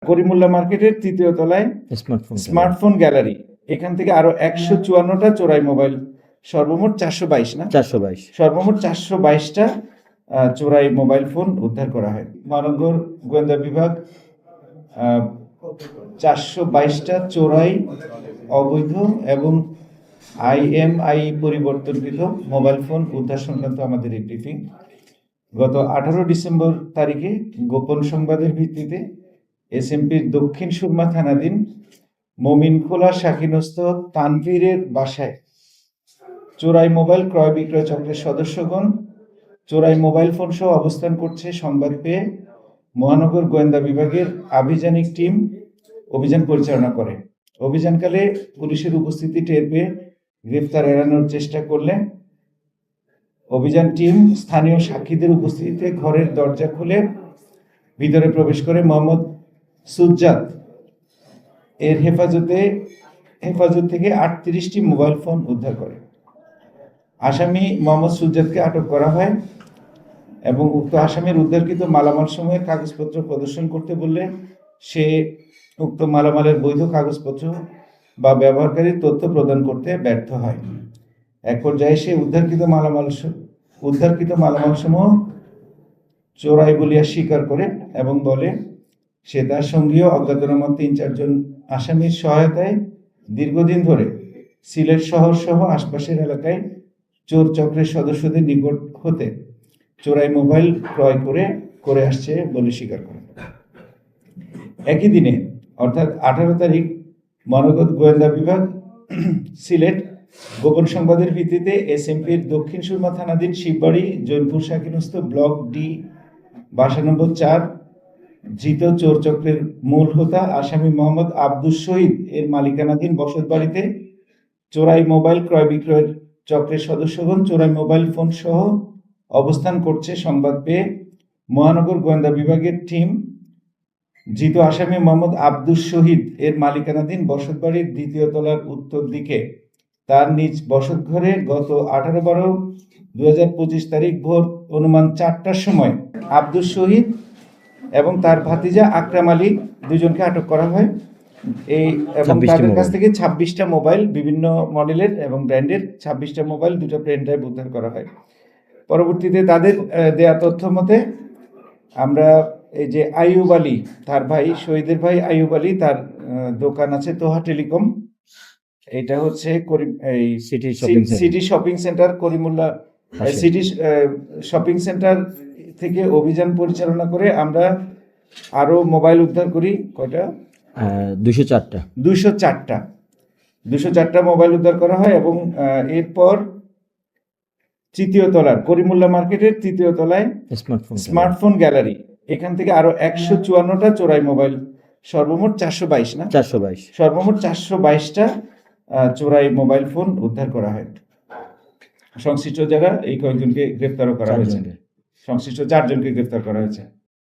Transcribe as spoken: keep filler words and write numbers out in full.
করিমুল্লা মার্কেটের তৃতীয় তলায় স্মার্টফোন স্মার্টফোন গ্যালারি, এখান থেকে আরো একশো চুয়ান্নটা চোরাই মোবাইল, সর্বমোট চারশো বাইশ না? চারশো বাইশ। সর্বমোট চারশো বাইশটা চোরাই মোবাইল ফোন উদ্ধার করা হয়। মহানগর গোয়েন্দা বিভাগ চারশো বাইশটা চোরাই, অবৈধ এবং আইএমআই পরিবর্তনকৃত মোবাইল ফোন উদ্ধার সংক্রান্ত আমাদের এই ব্রিফিং। গত আঠারো ডিসেম্বর তারিখে গোপন সংবাদের ভিত্তিতে এসএমপির দক্ষিণ সুরমা থানাধীন মমিনখোলা শাকিনস্থ তানভীরের বাসায় চোরাই মোবাইল ক্রয় বিক্রয় চক্রের সদস্যগণ চোরাই মোবাইল ফোন সহ অবস্থান করছে সংবাদ পেয়ে মহানগর গোয়েন্দা বিভাগের আভিযানিক টিম অভিযান পরিচালনা করে। অভিযানকালে পুলিশের উপস্থিতি টের পেয়ে গ্রেফতার এড়ানোর চেষ্টা করলে অভিযান টিম স্থানীয় সাক্ষীদের উপস্থিতিতে ঘরের দরজা খুলে ভিতরে প্রবেশ করে মোহাম্মদ সুজ্জাত এর হেফাজতে হেফাজত থেকে আটত্রিশটি মোবাইল ফোন উদ্ধার করে। আসামি মোহাম্মদ সুজ্জাতকে আটক করা হয় এবং উক্ত আসামির উদ্ধারকৃত মালামাল সময়ের কাগজপত্র প্রদর্শন করতে বললে সে উক্ত মালামালের বৈধ কাগজপত্র বা ব্যবহারকারীর তথ্য প্রদান করতে ব্যর্থ হয়। এক পর্যায়ে সে উদ্ধারকৃত মালামাল স- উদ্ধারকৃত মালামাল সমূহ চোরাই বলিয়া স্বীকার করে এবং বলে সে তার সঙ্গীয় অজ্ঞাতনামা তিন চারজন আসামির সহায়তায় দীর্ঘদিন ধরে সিলেট শহর সহ আশপাশের এলাকায় চোর চক্রের সদস্যদের নিকট হতে চোরাই মোবাইল ক্রয় করে করে আসছে বলে স্বীকার করে। একই দিনে অর্থাৎ আঠারো তারিখ মহানগর গোয়েন্দা বিভাগ সিলেট গোপন সংবাদের ভিত্তিতে এসএমপির দক্ষিণ সুরমা থানাধীন শিববাড়ি জৈনপুর শাকিনস্থ ব্লক ডি বাসা নম্বর চার ধৃত চোর চক্রের মূল হোতা আসামি মোহাম্মদ আব্দুস শহীদ এর মালিকানাধীন বসত বাড়িতে চোরাই মোবাইল ক্রয় বিক্রয়ের চক্রের সদস্যগণ চোরাই মোবাইল ফোন সহ অবস্থান করছে সংবাদ পেয়ে মহানগর গোয়েন্দা বিভাগের টিম ধৃত আসামি মোহাম্মদ আব্দুস শহীদ এর মালিকানাধীন বসতবাড়ির দ্বিতীয় তলার উত্তর দিকে তার নিজ বসত ঘরে গত আঠারো বারো দুই হাজার পঁচিশ তারিখ ভোর অনুমান চারটার সময় আব্দুস শহীদ এবং তার ভাতিজা আকরাম আলী দুজনকে আটক করা হয়। এই এবং ছাব্বিশটি তাদের কাছ মোবাইল। থেকে ছাব্বিশটা মোবাইল, বিভিন্ন মডেলের এবং ব্র্যান্ডের ছাব্বিশটা মোবাইল, দুটো পেন ড্রাইভ উদ্ধার করা হয়। পরবর্তীতে তাদের আহ, দেয়া তথ্য মতে আমরা এই যে আইয়ুব আলী, তার ভাই, শহীদের ভাই আইয়ুব আলী, তার আহ, দোকান আছে তোহা টেলিকম। এটা হচ্ছে করিম এই city shopping centre. City shopping centre Karimullah পাশে। সিটি শপিং সেন্টার থেকে অভিযান পরিচালনা করে আমরা আরো মোবাইল উদ্ধার করি। কয়টা? দুশো চারটা। দুশো চারটা দুশো চারটা মোবাইল উদ্ধার করা হয় এবং আহ, এরপর তৃতীয় তলার করিমুল্লা মার্কেটের তৃতীয় তলায় স্মার্টফোন স্মার্টফোন গ্যালারি, এখান থেকে আরো একশো চুয়ান্নটা চোরাই মোবাইল, সর্বমোট চারশো বাইশ না? চারশো বাইশ। সর্বমোট চারশো বাইশটা চোরাই মোবাইল ফোন উদ্ধার করা হয়। সংশ্লিষ্ট যারা এই কয়েকজনকে গ্রেফতারও করা হয়েছে। চারজনকে। সংশ্লিষ্ট চারজনকে গ্রেফতার করা হয়েছে।